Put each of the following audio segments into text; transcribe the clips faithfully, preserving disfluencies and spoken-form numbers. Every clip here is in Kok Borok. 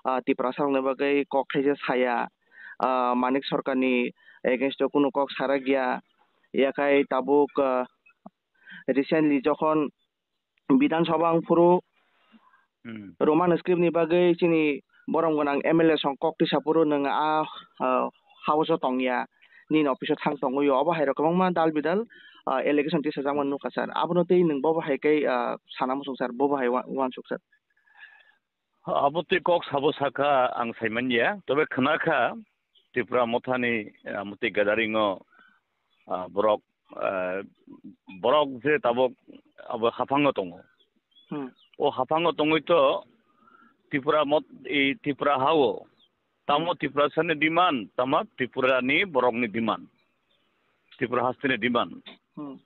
ah, Tiprasa rokni bagwi kok thaisa saya, ah, Manik Sarkarni against o kunu kok sarakya, yakhai tabuk, ah, recently jokhon Bidhan Sabha wngphuru Hmm. Roman script ni bagwi chini borom gwnang M L A song kok tisa phuru nwng a, ah, house o tongya, nini office o thang tongwi o, obo hai rok kwbangma dal bidal, ah, allegation tisajakma nukha sir. Abono tei nwng bobo hai khe, ah, sana muchung sir, bobo hai wa-, uansuk sir. Abo tei kok sabo sakha ang saimanya, tobe khna kha Tipra Mothani, ah, motwi gathering o, ah, borok, ah, borok je tabok abo haphango tongo. Hmm. O haphango tongwi to Tipra mot-, i Tipra hao tamo Hmm. Tiprasani demand, tamo Tripurani borokni demand, Tripura hasteni demand. Hmm.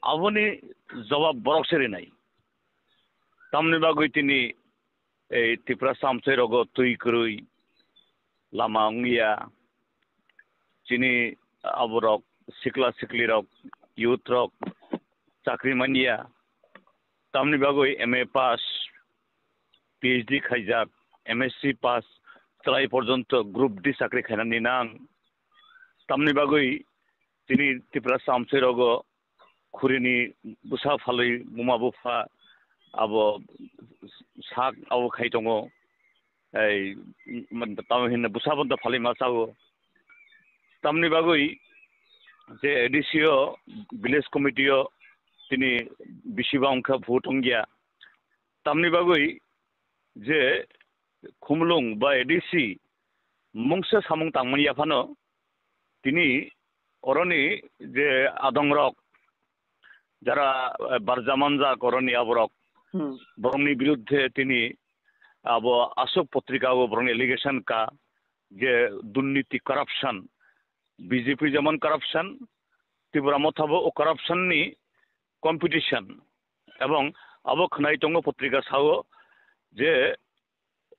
Aboni jawab borok se rinai. Tamni bagwi tini ei Tiprasa amchai rogo twi kwrwi, lama wngya, chini aborok sikla siklirok, youth rok chakri manya, tamni bagwi M A pass, P H D khaijak, M S C pass, chwlai porjonto group D chakri khainani nang, tamni bagwi chini Tiprasa amchai rogo khurini bwsa phalwi buma bupha abo sak abo khai tongo, ei, man-, tamo hinna bwsa bo phalwi ma sao. Tamni bagwi je A D C o, village committee o tini bisi ba wngkha vote wngya. Tamni bagwi je Khumulwng ba A D C mungsa samung tangmani yaphano tini oroni je adongrok jara, eh, barjamanjak oroni aborok Hmm. borokni biruddhe tini abo aswk potrika o borokni allegation ka je durniti, corruption, B J P jemon corruption, Tipra Motha bo o corruption ni competition, ebong abo khwnai tongo potrika sao je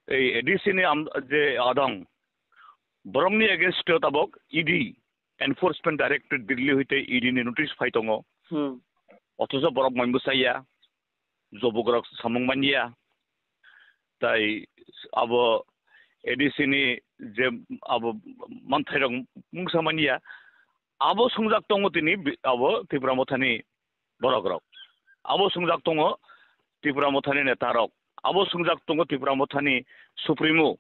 ei A D C ni am-, je adong, borokni against o tabok E D, Enforcement Directorate Delhi hoite E D ni notice phai tongo. Hmm. Othocho borok moibo chaya, jobugrok samung manya. Tai abo A D C ni je abo manthairok mungsa manya, abo sungjak tongo tini bi-, abo Tipra Mothani borokrok. Abo sungjak tongo Tipra Mothani netarok. Abo sungjak tongo Tipra Mothani supremo.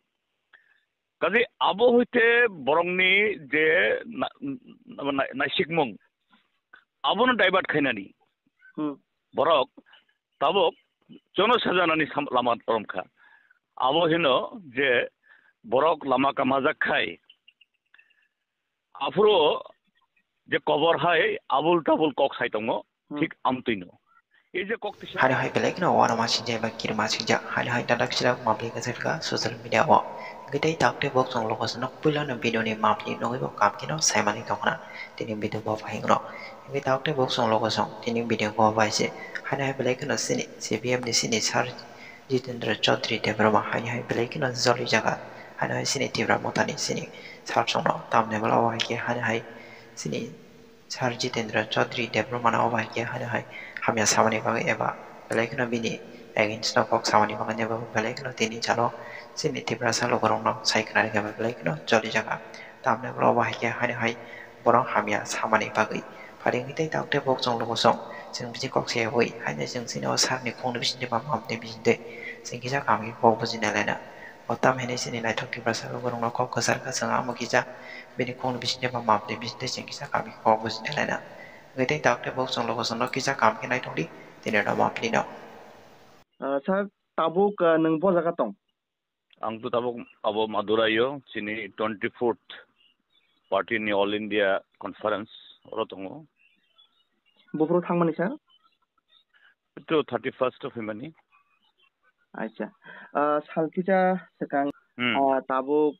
Kaje abo hoite borokni je na-, na-, naisikmung, abono divert khainani. Hmm. Borok tabok jono sajanani sam-, lama romkha. Abo hino je borok lama kamajak khai, aphuru je kobor hai abul tabul kok sai tongo, Hmm. Thik amtwino. Ei je kok tisa Hari hai belai kheno uanama sinjak eba kirima sinjak. Hari hai dadak sirak mabli kasatka social media o. Hingke tei takte bok chwng logo swnok puila no video ni mabli nugui bo kam kino saimani tongkhna. Tini video bo phai wngno. Hingke takte bok chwng logo song tini video bo bai se. Hari hai belai kheno sini C P M ni sini sar Jitendra Chaudhary Debbarma hai hai belai kheno joli jaga. Hai hai sini Tipra Motha ni sini sar songno tamni bwla o hai khe hai hai sini Sir Jitendra Chaudhary Debbarmano obo hai khe haino hai hamya samani bagwi eba belai kheno bini against o kok samani bagwi eba belai kheno tini jalo chini Tiprasa lukurokno sai khna rikha belai kheno cholijaga. Tamni ulo obo hai khe haino hai borok hamya samani bagwi. Pharingwi tei takte bok chwng lukusong chwng bisi kok se wi haino chwng chini o sir ni khungni bisingtwi ba mamni bisingtwi chwng kisa kaham khe kok bujinai laina. O tam hinwi chini naithok Tiprasa lukurokno kok kwchar kha chwng amo kisa bini khungni bisingtwi ba mamni bisingtwi chwng kisa kaham khe kok bujinai laina. Hwnkhe tei takte bok chwng lukusongno kisa kaham khe naithok di, tini rwma phlino. Ah, sir, tabuk, ah, nwng bo jaga tong? Ang to tabuk abo Madurai o, chini twenty-fourth party ni All India Conference oro tongo. Buphuru thangmani, sir? To thirty-first o phaimani. Acha. Ah, sal kisa swkang, Hmm. ah, tabuk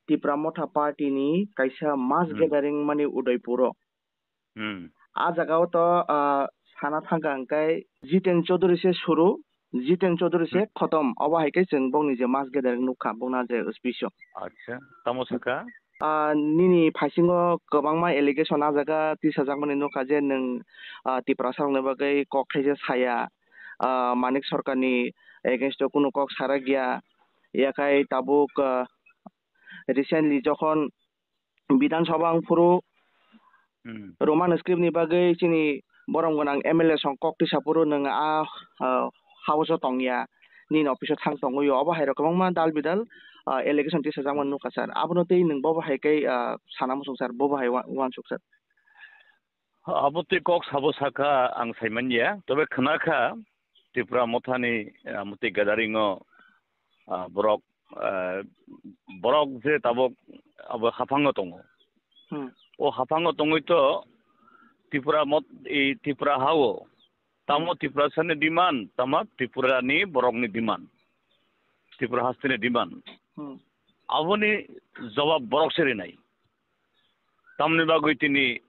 Tipra Motha Party ni kaisa mass Hmm. gathering mani Udaipur o. Hmm. A jaga o to, ah, sana thangka hwnkhe Jiten Chaudhary se suru, Jiten Chaudhary se Hmm. khotom. Obo hai khe chwng bokni je mass gathering nukha, bokna je speech o. Acha, tamo sakha? Ah, nini phaisingo kwbangma allegation a jaga tisajakmani nukha je nwng, ah, Tiprasa rokni bagwi kok thaisa saya, ah, Manik Sarkarni against o kunu kok sarakya. Yakhai tabuk, ah, recently jokhon Bidhan Sabha wng phuru Hmm. Roman script ni bagwi chini borom gwnang M L A song kok tisa phuru nwng a, ah, house o tongya, nini office o thang tongwi o, obo hai rok kwbangma dal bidal, ah, allegation tisajakma nukha sir. Abono tei nwng bobo hai khe, ah, sana muchung sir, bobo hai wa-, uansuk sir. Abo tei kok sabo sakha ang saimanya, tobe khwnakha Tipra Mothani, ah, motwi gathering o, ah, borok, ah, borok je tabok abo haphango tongo. Hmm. O haphango tongwi to Tipra mot-, i Tipra hao tamo Tiprasani demand, tamo Tripurani borokni demand, Tripura hasteni demand. Hmm. Aboni jawab borok se rinai. Tamni bagwi tini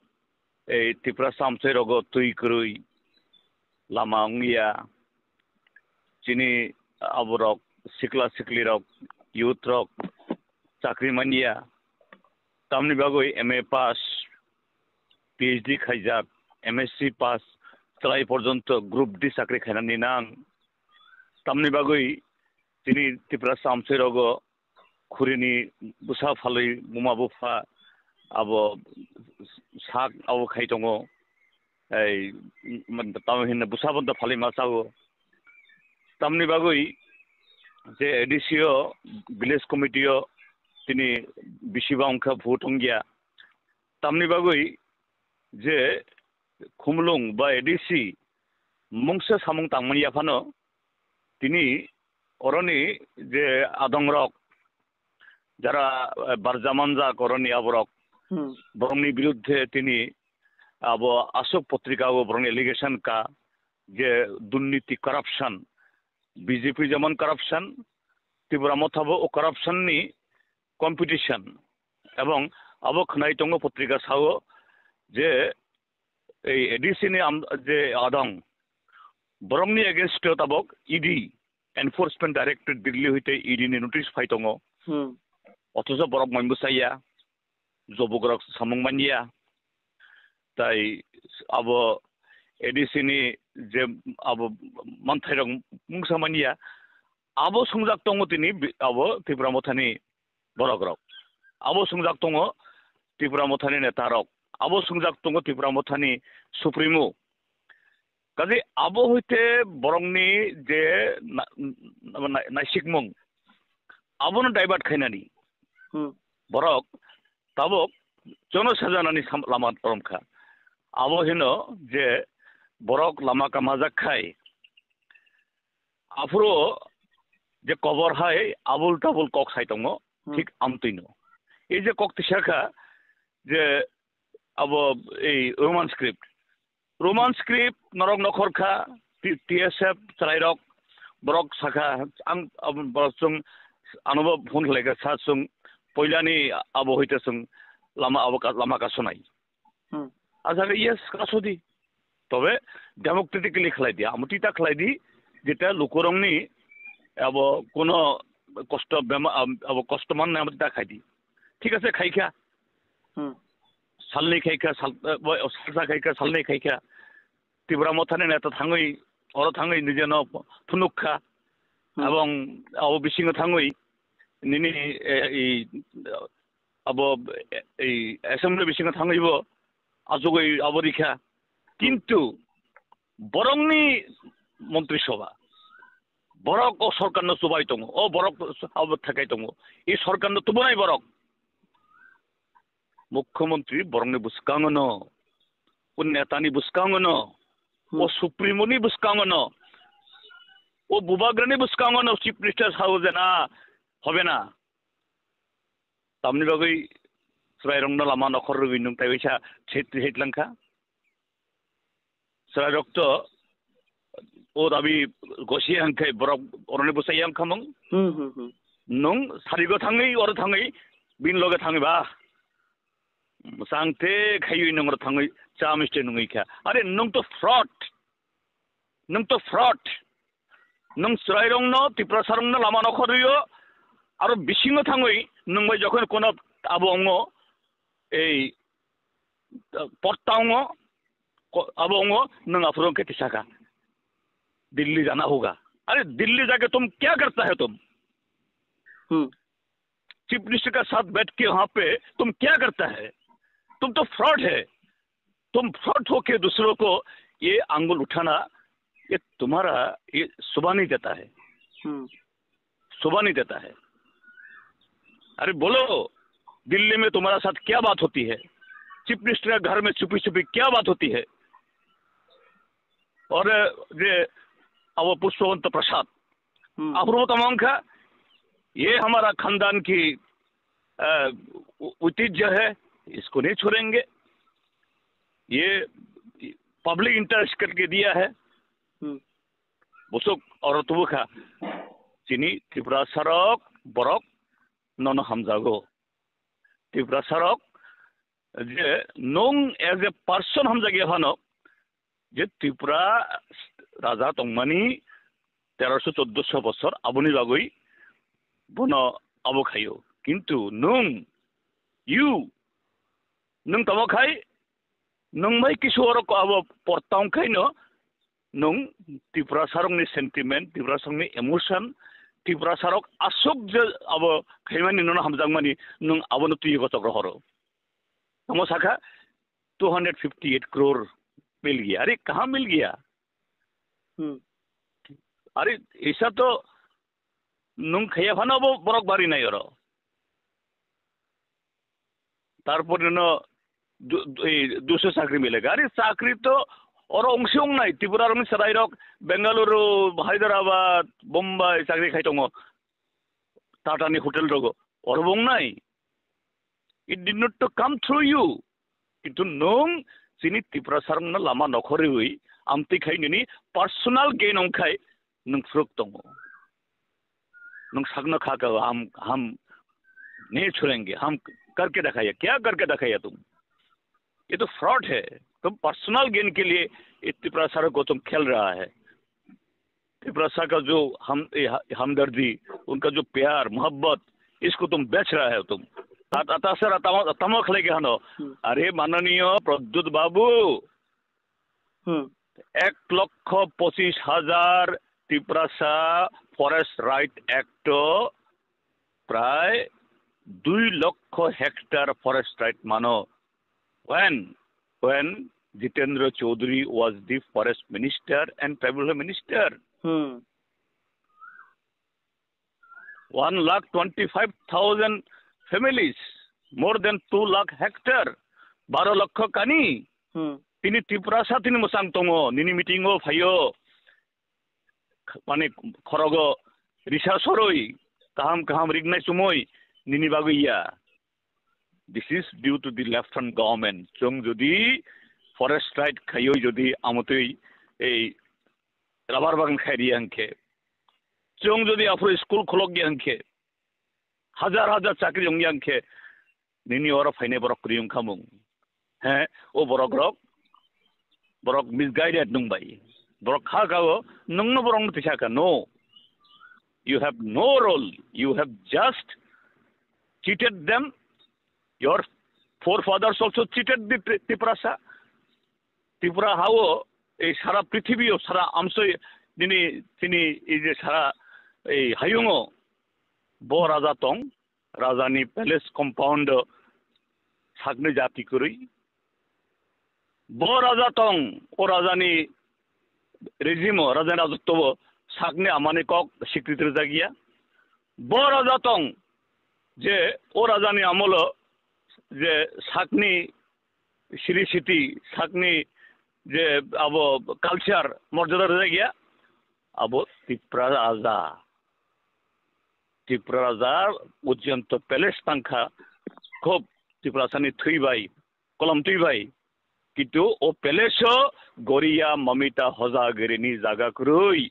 ei Tiprasa amchai rogo twi kwrwi, lama wngya, chini aborok sikla siklirok, youth rok chakri manya, tamni bagwi M A pass, P H D khaijak, M S C pass, chwlai porjonto group D chakri khainani nang, tamni bagwi chini Tiprasa amchai rogo khurini bwsa phalwi buma bupha abo sak abo khai tongo. Ei, man-, tamo hinna bwsa bo da phalwi ma chago. Tamni bagwi je A D C o, village committee o tini bisi ba wngkha vote wngya. Tamni bagwi je Khumulwng ba A D C mungsa samung tangmani yaphano tini oroni je adongrok jara, eh, barjamanjak oroni aborok Hmm. borokni biruddhe tini abo aswk potrika o borokni allegation ka je durniti, corruption, B J P jemon corruption, Tipra Motha bo o corruption ni competition, ebong abo khwnai tongo potrika sao je ei A D C ni am-, je adong, borokni against o tabok E D, Enforcement Directorate Delhi hoite E D ni notice phai tongo. Hmm. Othocho borok mai bwsaya, jobugrok samung manya. Tai abo A D C ni je abo manthairok mungsa manya, abo sungjak tongo tini bi-, abo Tipra Mothani borok rok. Abo sungjak tongo Tipra Mothani neta rok. Abo sungjak tongo Tipra Mothani supremo. Kaje abo hoite borokni je na-, na-, naisikmung, abono divert khainani. Hmm. Borok tabok jono sajanani sam-, lama romkha. Abo hino je borok lama kamajak khai, aphuru je kobor hai abul tabul kok sai tongo, Hmm. thik amtwino. Ei je kok tisa kha je abo ei Roman script. Roman script norok nokhor kha, T-, T S F chwrairok borok sakha, ang abo borok chwng anobo phone khlaikha sa chwng poilani abo hoite chwng lama abo ka-, lama kasonai. Hmm. Acha khe yes, kasodi. Tobe democratically khlai di, amtwi ta khlai di, jeta lukurokni abo kono kosto bema-, ab-, abo kosto man nai amtwi ta khai di. Thik ase, khai kha. Hmm. Salni khai kha, sal-, eh, bo-, salsa khai kha, salni khai kha. Tipra Mothani neta thangwi, oro thangwi nijeno phunuk kha. Hmm. Abong abo bisingo thangwi nini, eh, i, abo, eh, i assembly bisingo thangwi bo achugwi abo rikha. Kintu borokni montri sabha, borok o sorkarno chubai tongo, o borok abo thekai tongo, i sorkarno tubunai borok. Mukhyamantri borokni bwskango no, o netani bwskango no, o Hmm. supremo ni bwskango no, o bubagrani bwskango no chief minister sao je na, hobe na. Tamni bagwi chwrairokno lama nokhor rwgwi nwng taiwaisa seit, seit langkha. Chwrairok to o dabi gosi hangkhe borok oroni bwsai yang khamung. Hmm, hmm, hmm. Nwng sarigo thangwi, oro thangwi, bin loge thangwi ba. Mwchang te khaiwi nwng oro thangwi cha misti nungwi kha. Are nwng to fraud. Nwng to fraud. Nwng chwrairokno, Tiprasarokno lama nokhor rwio, aro bisingo thangwi nwng bai jokhon kono abo wngo, ei, potta wngo, ko-, abo wngo, nwng aphuru khe tisakha. Dilli jana hoga. Are Dilli jake tum kya karta hai tum? Hmm. Chief minister का साथ बैठ के वहां पे तुम क्या करता है? तुम तो फ्रॉड है। तुम फ्रॉड होके दूसरों को ये आंगुल उठाना, ये तुम्हारा, ये शोभा नहीं देता है। हम्म। शोभा नहीं देता है। अरे बोलो, दिल्ली में तुम्हारा साथ क्या बात होती है? चीफ मिनिस्टर का घर में छुपी छुपी क्या बात होती है? और ये, अब पुष्पवंत प्रसाद, हम्म। अपूर्व तमाम का, ये हमारा खानदान की, अ, ऐतिह्य है, इसको नहीं छोड़ेंगे। ये पब्लिक इंटरेस्ट करके दिया है। हम्म। Bosok oro tubu kha. Chini Tiprasa rok borok nono hamjago. Tiprasa rok je nung as a person hamjagya phano, je Tripura raja tongmani teroso choddoso bosor, aboni bagwi bono abo khaio. Kintu nung, you, nung tamo khai, nung bai kisu oro ko abo portang khaino, nung Tiprasa rokni sentiment, Tiprasa rokni emotion, Tiprasa rok aswk je abo khaimani nono hamjakmani, nung abono twi gochok rohoro. Tamo sakha, two hundred fifty eight crore mil gaya. Are, kaha mil gaya? Hmm. Are, isa to nung khaya phano bo borok bari nai oro. Tarpor no du-, du-, ei, dusho chakri mile. Are chakri to oro ongsi ongnai. Tripura rokni chwrai rok Bengaluru, Hyderabad, Bombay chakri khai tongo. Tata ni hotel rogo. Oro bo ongnai. It did not to come through you. Kintu nung chini Tiprasa rokno lama nokhorwi amtwi khai nini personal gain ongkhai nung phwrwk tongo. Nung sakno kha ka, "हम, हम नहीं छोड़ेंगे, हम करके दिखाएंगे।" क्या करके दिखाएंगे तुम? ये तो फ्रॉड है। तुम पर्सनल गेन के लिए ये तिपरासा को तुम खेल रहा है। तिपरासा का जो हम, ये ह-, हमदर्दी, उनका जो प्यार, मोहब्बत, इसको तुम बेच रहा है तुम। ता-, ता-, ता-, सर, तमा-, तमा खले के हनो। हम्म। अरे माननीय प्रद्युत बाबू, हम्म। এক লক্ষ পঁচিশ হাজার তিপ্রাসা ফরেস্ট রাইট অ্যাক্ট প্রায় দুই লক্ষ হেক্টর ফরেস্ট রাইট মানো। When, when Jitendra Chaudhary was the forest minister and tribal minister. Hmm. One lakh twenty-five thousand families, more than two lakh hectare, baro lokho kani. Hmm. Tini Tiprasa tini mwsang tongo, nini meeting o phaio. Mane khorogo risa soroi, kaham kaham rignai chumoi, nini bagwi ya. This is due to the left hand government. Chwng jodi forest right khaioi jodi amotwi ei rubber bagan khai riya hwnkhe, chwng jodi aphuru school kholok ya hwnkhe, hajar hajar chakri wng ya hwnkhe, nini oro phainai borok kwrwi wngkha mung. He, o borok rok, borok misguided nung bai. Borok kha kha o, nungno borokno tisa kha, no. You have no role. You have just cheated them. Your forefathers also cheated the Tri-, Tiprasa. Tripura hao, ei sara prithibi o, sara amsoi, nini, tini, ei je sara, ei hayungo, bo raja tong, rajani palace compound o sakni jati kwrwi. Bo raja tong, o rajani regime o, rajani rajotwo o sakni amani kok sikrit rwjak ya. Bo raja tong, je o rajani amolo je sakni siri siti, sakni je abo culture morjada rwjak ya, abo Tipra raja. Tipra raja Ujjayanta Palace tangkha, khub Tiprasani thwi bai, kolom twi bai. Kintu o palace o Goriya Mamita Hojagirini jaga kwrwi,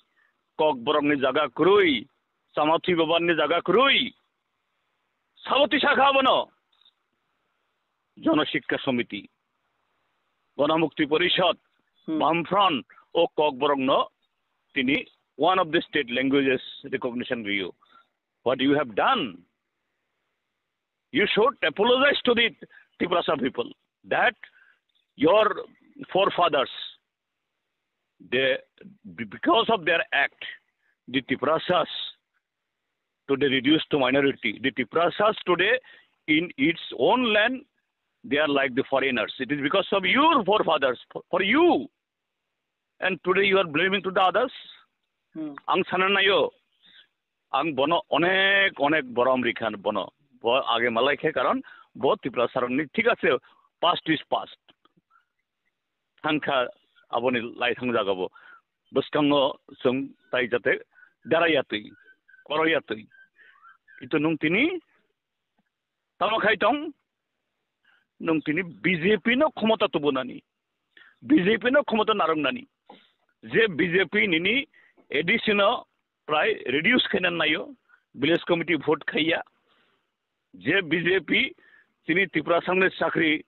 Kokborokni jaga kwrwi, Chamathwi Babanni jaga kwrwi. Sabo tisa kha abono? Jono Shikkha Samiti, Ganamukti Porishad, Hmm. Bamfront, o Kokborokno tini one of the state languages recognition riyo. What you have done? You should apologize to the Tiprasa people that your forefathers, they, be-, because of their act, the Tiprasas today reduced to minority. The Tiprasas today in its own land, they are like the foreigners. It is because of your forefathers, for, for you. And today you are blaming to the others. Hmm. Ang sana nayo, ang bono onek onek borom rikhan bono. Bo age malai khe karon bo Tiprasa rokni thik ase, past is past. Thangkha aboni lai thang jaga bo. Bwskango chwng tai jate dara yatwi, koro yatwi. Itu nung tini tamo khai tong, nung tini B J P no khomota tubunani, B J P no khomota narwknani. Je B J P nini A D C no prai reduce khaina nayo, village committee vote khaiya. Je B J P tini Tiprasa ni chakri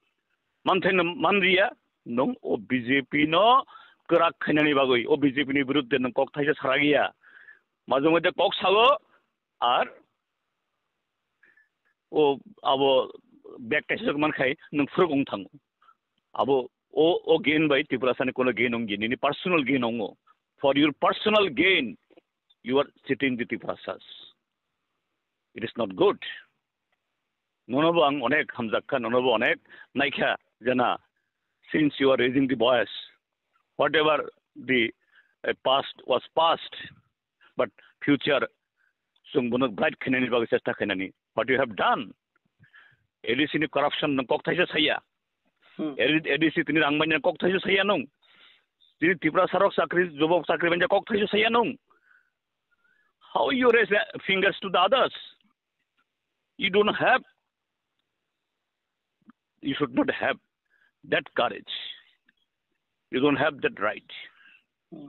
manthaino manriya, nung o B J P no kwrak khainani bagwi, o B J P ni biruddhe nung kok thaisa saragiya. Majong de kok sago, ar o abo bag kaisa man khai nung phuruk ong thango. Abo o, o gain bai Tiprasa ni kono gain ong nini personal gain ongo. For your personal gain, you are cheating the Tiprasas. It is not good. Nono bo ang onek hamjak kha, nono bo onek naikha jana. Since you are raising the voice, whatever the uh, past was past, but future chwng bono bright khainani bagwi chesta khainani. What you have done? A D C ni corruption nung kok thaisa saya. Hmm. A D C tini rang manya kok thaisa saya nung. Tini Tiprasa rok chakri, jubok chakri manya kok thaisa saya nung. How you raise the fingers to the others? You don't have, you should not have that courage. You don't have that right. Hmm.